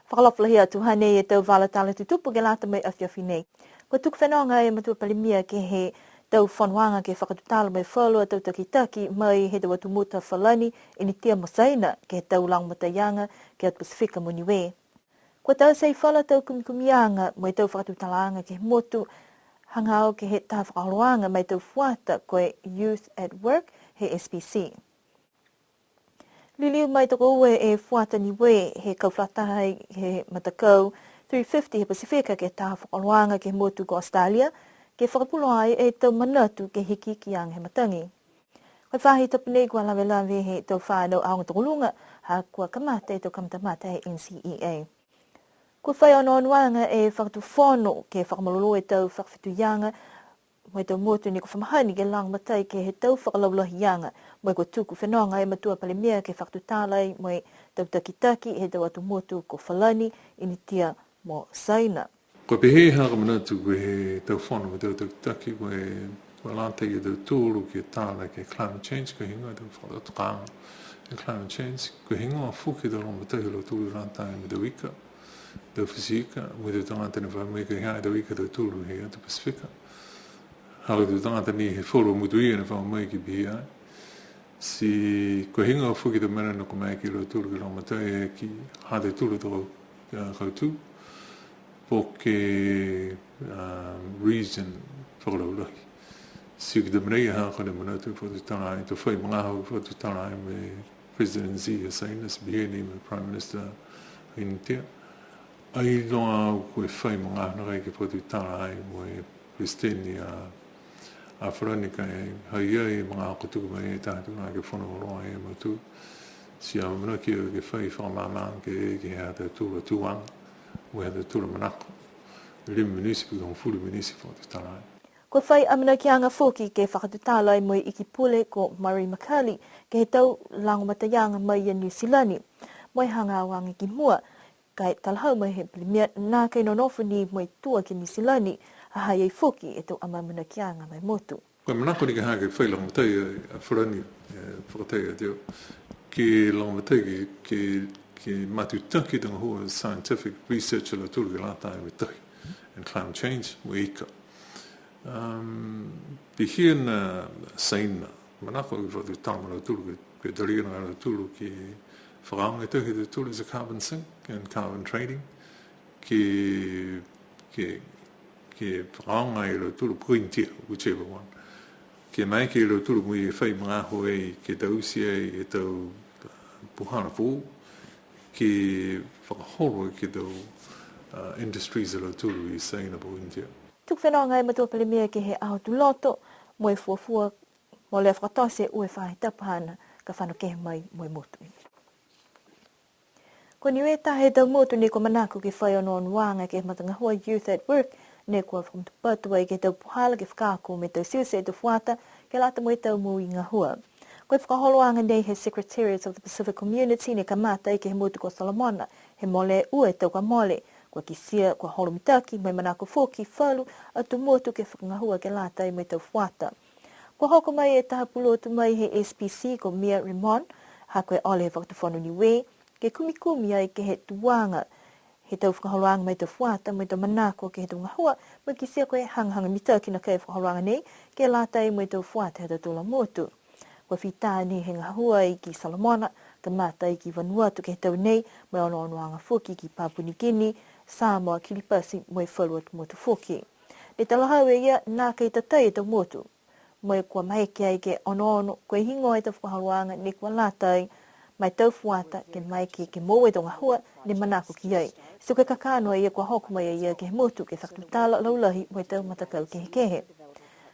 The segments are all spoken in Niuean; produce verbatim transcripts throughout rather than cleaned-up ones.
Fakaalofa lahi atu, hanei e tau vala tala tutupu ke lata mo e afiafi nei. Kua tuku fenoga e Matua Palemia ke he tau fonoaga ke fakatutala mo e falu a tau takitaki mai he tau atu motu ha Falani, Initia mo Saina, ke he tau lagomataiaga ke he atu Pasifika mo Niue. Kua taute e falu a tau kumikumiaga mo e tau fakatutalaaga ke he motu, hagaao ke he taha fakaholoaga ma e tau fuata ko e Youth at Work he S P C. Liliu mai tokoua e fuata Niue he kau fakalataha he matakau three fifty he Pasifika ke he taha fakaholoaga ke he motu ko Australia, ke fakapuloa ai e tau manatu ke hikihikiaga he matagi. Ko e faahi tapu nei kua lavelave he tau fanau aoga tokoluga, ha kua kamata e tau kamatamata he N C E A. Kua fai onoonoaga e Fakatufono ke fakamalolō e tau fakafetuiaga mo e tau motu ne kua fa mahani ke lagomatai ke he tau fakalaulahiaga, mo e kua tuku fenoga e Matua Palemia ke fakatutala ai mo e tau takitaki he tau atu motu ko Falani, Initia mo Saina. Kua pehē ha ko e manatu ko e tau fono mo e tau takitaki, ko e kua lata ia tautolu ke tala ke he climate change, ko e heigoa e tau fakatokaaga he climate change, ko e heigoa foki e tau lagomatai ha lautolu ke lata mo e tau ika, tau fiti ika, mo e tau tagata ne fa mai ke he ha e tau ika ha tautolu he atu Pasifika. Ha ko e tau tagata ni he falu a motu ia ne fa mai ke pihia ai. Ti ko e heigoa foki e tau mena ne kua maeke a lautolu ke lagomatai aki ha tautolu a tau, a, kautū, po ke, a, region fakalaulahi. Ti ko e tau mena ia ha ko e manatu ke fakatutala ai, to fai magaaho ke fakatutala ai mo e President Xi he Saina, ti pihia ni mo e Prime Minister Initia. Ai loga au ko e fai magaaho nākai ke fakatutala ai mo e President a, a Falani ka e ha i ai e magaaho ka tuku mai e taha tū nā ke fono loa e mautolu. Ti amanaki au ke fai fakamaamaaga ke, ke he ha tautolu a tuaga, mo e ha tautolu a manako. Lima minisi pe ko e hogofulu minisi fakatutala ai. Kua fai amanakiaga foki ke fakatutala ai mo e Iki Pule ko Murray McCully, ke he tau lagomataiaga mai ia Niu Silani. Mo e hagaao age ki mua, ka e talahau mai he Palemia, nākai nonofo ni mo e tua ki Niu Silani, ha ha i ai foki e tau amaamanakiaga ma e motu. Ko e manako ni ke ha ke fai lagomatai a, a Falani, e, fakatai atu, ke lagomatai ke, ke, ke matutaki e tau gahua scientific research ha lautolu ke lata mo e tahi, and climate change, mo e ika. Um, pihia ni a Saina, manako ke fakatutala mo lautolu ke, ke talia ni a lautolu ke fakaaoga e tahi ha tautolu as a carbon sink and carbon trading, ke, ke, ke fakaaoga e lautolu po ke Initia, whichever one. Ke maeke e lautolu mo e fai magaaho ai, ke taute ai e tau puhala foou, ke fakaholo ke he tau, a, industries ha lautolu i Saina po Initia. Tuku fenoga e Matua Palemia ke he aho Tuloto, mo e fuafua molea fakatote e ua e faahi tapu haana ka fano kehe mai mo e motu. Ko Niue taha he tau motu ne kua manako ke fai onoonoaga ke he matagahua Youth at Work, ne kua fakamatapatu ai ke he tau puhala ke fakaako mo e tau tiute e tau fuata, ke lata mo e tau moui gahua. Ko e fakaholoaga nei he Secretariat of the Pacific Community ne kamata ai ke he motu ko Solomona, he mole ua e tau kua mole, kua kitia, kua holo mitaki, mo e manako foki falu atu motu ke fakagahua ke lata mo e tau fuata. Kua hoko mai e taha pulotu mai he S P C ko Mia Rimon, ha ko e ole he Fakatufono Niue, ke kumikumi ai ke he tuaga he tau fakaholoaga ma e tau fuata, mo e tau manako ke he tau gahua, mo e kitia ko e hagahaga mitaki nākai e fakaholoaga nei, ke lata mo e tau fuata he ha tautolu a motu. Kua fita ni he gahua ai ki Solomona, kamata ai ki Vanuatu ke he tau nei, mo e onoonoaga foki ki Papua Niu Kini, Samoa, Kiripati, mo e falu atu motu foki. Ne talahau e ia, nākai tatai e tau motu. Mo e kua maeke ai ke onoono, ko e heigoa e tau fakaholoaga ne kua lata ai, ma e tau fuata, ke maeke ke moua e tau gahua, ne manako ki ai. Ti ko e kakano e ia kua hoko mai e ia ke he motu, ke fakatutala laulahi mo e tau matakau kehekehe.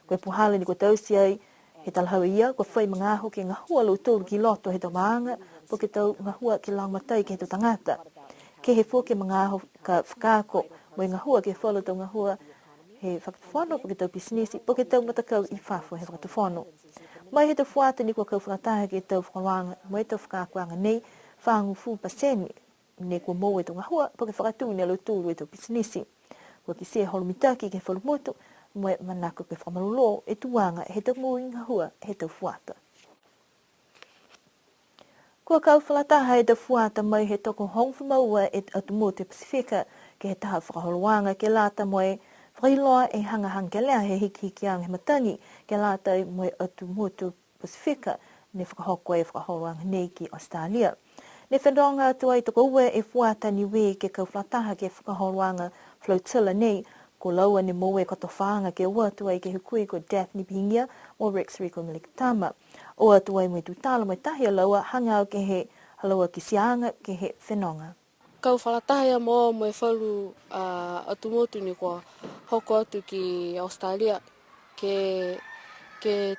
Ko e puhala ne kua taute ai, he talahau e ia, kua fai magaaho ke gahua a lautolu ki loto he tau maaga, po ke tau gahua ke lagomatai ke he tau tagata. Kehe foki e magaaho ka fakaako, mo e gahua ke he falu tau gahua, he fakatufono, po ke tau pisinisi, po ke tau matakau i fafo he fakatufono. Mai he tau fuata ne kua kau fakalataha ke he tau fakaholoaga mo e tau fakaakoaga nei, fāgofulu pasene ne kua moua e tau gahua, po ke fakatū ni a lautolu e tau pisinisi. Kua kitia e holo mitaki ke he falu motu, mo e manako ke fakamalolō e tuaga he tau moui gahua he tau fuata. Kua kau fakalataha e tau fuata mai he tokohogofulu ma ua e atu motu he Pasifika ke he taha fakaholoaga ke lata mo e fakailoa e hagahaga kelea he hikihikiaga he matagi ke lata mo e atu motu Pasifika ne fakahoko e fakaholoaga nei ki Australia. Ne fenoga atu ai tokoua e fuata Niue ke kau fakalataha ke he fakaholoaga flotilla nei, ko laua ne moua e kotofaaga ke o atu ai ke he hukui ko Daphne Pihigia mo Rex Rico Melekitama. O atu ai mo e tutala mo e taha ia laua hagaao ke he ha laua kitiaaga ke he fenoga. Kau fakalataha ia mo, mo e falu, a, atu motu ne kua hoko atu ki Australia ke, ke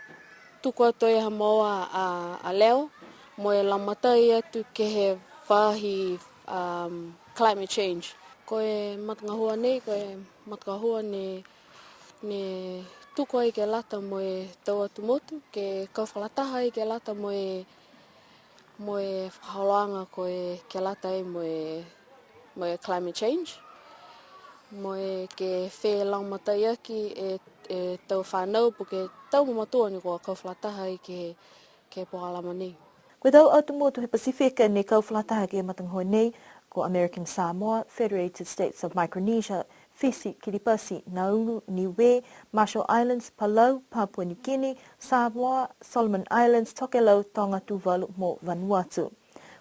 tuku atu ai ha maua a, a leo, mo e lagomatai atu ke he faahi, um, climate change. Ko e matagahua nei, ko e matagahua ne, ne tuku ai ke lata mo e tau atu motu, ke kau fakalataha ai ke lata mo e, mo e fakaholoaga ko e ke lata ai mo e, mo e climate change. Mo e ke felagomataiaki e, e tau fanau po ke tau mamatua ne kua kau fakalataha ai ke, ke he polokalama nei. Ko e tau atu motu he Pasifika ne kau fakalataha ke he matagahua nei, ko American Samoa, Federated States of Micronesia, Fisi, Kiripati, Nauru, Niue, Marshall Islands, Palau, Papua New Guinea, Samoa, Solomon Islands, Tokelau, Toga, Tuvalu mo Vanuatu.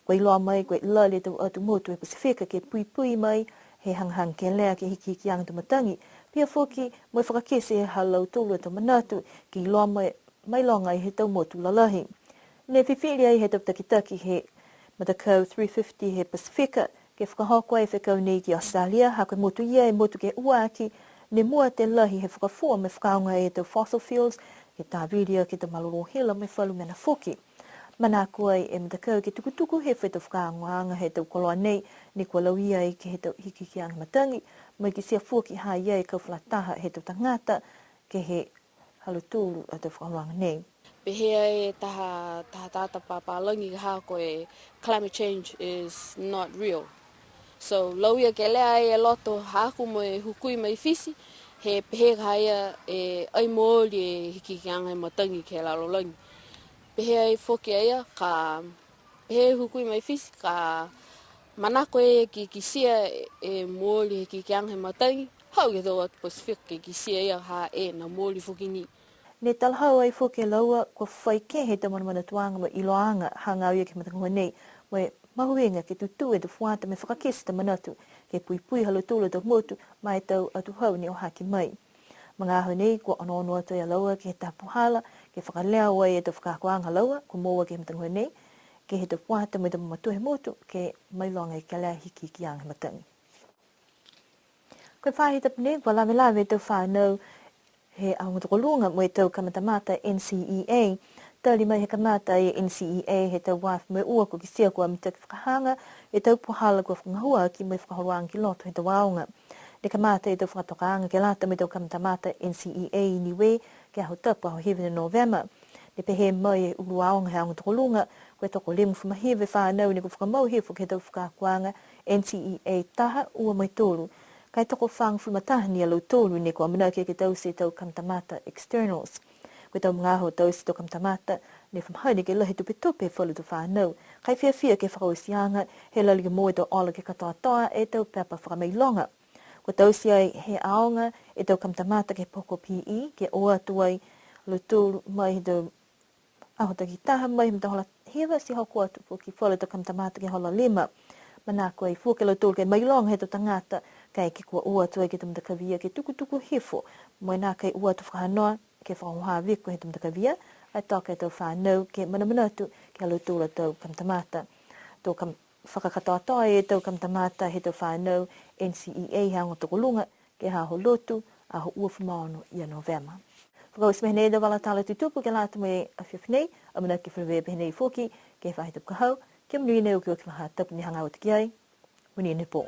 Kua iloa mai ko e lali e tau atu motu he Pasifika ke puipui mai he hagahaga kelea ke he hikihikiaga he tau matagi, pihia foki mo e fakakite ha lautolu a tau manatu ke iloa mai, mailoga ai he tau motu lalahi. Ne fifili ai he tau takitaki he matakau three fifty he Pasifika ke fakahoko ai e fekau nei ki Australia, ha ko e motu ia e motu ke ua aki, ne mua atu e lahi he fakafua mo e fakaaoga e tau fossil fuels, ke tavili aki e tau malolō hila mo e falu mena foki. Manako ai e matakau ke tukutuku hifo e tau fakaaogaaga he tau koloa nei, ne kua lauia ai ke he tau hikihikiaga matagi, mo e kitia foki ha i ai e kau fakalataha he tau tagata, ke he ha lautolu a tau fakaholoaga nei. Pehē ai e taha, taha tagata papālagi ka ha ko e climate change is not real. So, lauia kelea ai e loto haaku mo e hukui mai Fisi, he pehē ka ha ia e ai mooli e hikihikiaga he matagi ke he lalolagi. Pehē ai foki a ia ka Pehē e hukui mai Fisi ka manako e ke kitia e mooli he hikihikiaga he matagi, hau ke he tau atu Pasifika ke kitia ia ha e na mooli foki ni. Ne talahau ai foki e laua, kua fai kehe e tau manamanatuaga mo e iloaaga hagaao ia ke he matagahua nei, mo e mahuiga ke tutū e tau fuata mo e fakakite e tau manatu, ke puipui ha lautolu a tau motu, ma e tau atuhau ne o hake mai. Magaaho nei, kua onoono atu a laua ke he taha puhala, ke fakaleo ai e tau fakaakoaga ha laua, kua moua ke he matagahua nei, ke he tau fuata mo e tau mamatua he motu, ke mailoga e kelea e hikihikiaga he matagi. Ko e faahi tapu nei, kua lavelave e tau fanau he aoga tokoluga mo e tau kamatamata N C E A. Tali mai he kamata e N C E A he tau ua afe mo e ua kua kitia kua mitaki fakahaga e tau puhala kua fakagahua aki mo e fakaholoaga ki loto he tau aoga. Ne kamata e tau fakatokaaga ke lata mo e tau kamatamata N C E A i Niue, ke he aho tapu, aho hiva ne Novema. Ne pehē mai e ulu aoga he aoga tokoluga, ko e tokolimagofulu ma hiva e fanau ne kua fakamau hifo ke he tau fakaakoaga N C E A taha, ua mo e tolu. Ka e tokofagofulu ma taha ni a lautolu ne kua amanaki ke taute e tau kamatamata externals. Ko e tau magaaho taute e tau kamatamata, ne fa mahani ke lahi tupetupe e falu tau fanau, ka e fiafia ke he fakaotiaga, he lali ke moua e tau ola ke katoatoa e tau pepa fakamailoga. Kua taute ai he aoga e tau kamatamata ke he poko P E, ke o atu ai a lautolu mai he tau aho takitaha mai he matahola hiva ti hoko atu foki falu tau kamatamata ke he hola lima. Manako ai foki a lautolu ke mailoga he tau tagata, kaeke kua o atu ai ke he tau matakavi ia ke tukutuku hifo, mo e nākai o atu fakahanoa ke fakahūhā viko he tau matakavi ia, ka e toka e tau fanau ke manamanatu ke he ha lautolu a tau kamatamata. To kam-, fakakatoatoa e tau kamatamata he tau fanau N C E A he aoga tokoluga, ke he aho Lotu, aho uafulu ma ono ia Novema. Fakaoti pehē nei e tau vala tala tutupu ke lata mo e afiafi nei, amanaki feleveia pehē nei foki, ke he faahi tapu ka hau, kia monuina e okioki faahi tapu ne hagaao atu ki ai, monuina e pō.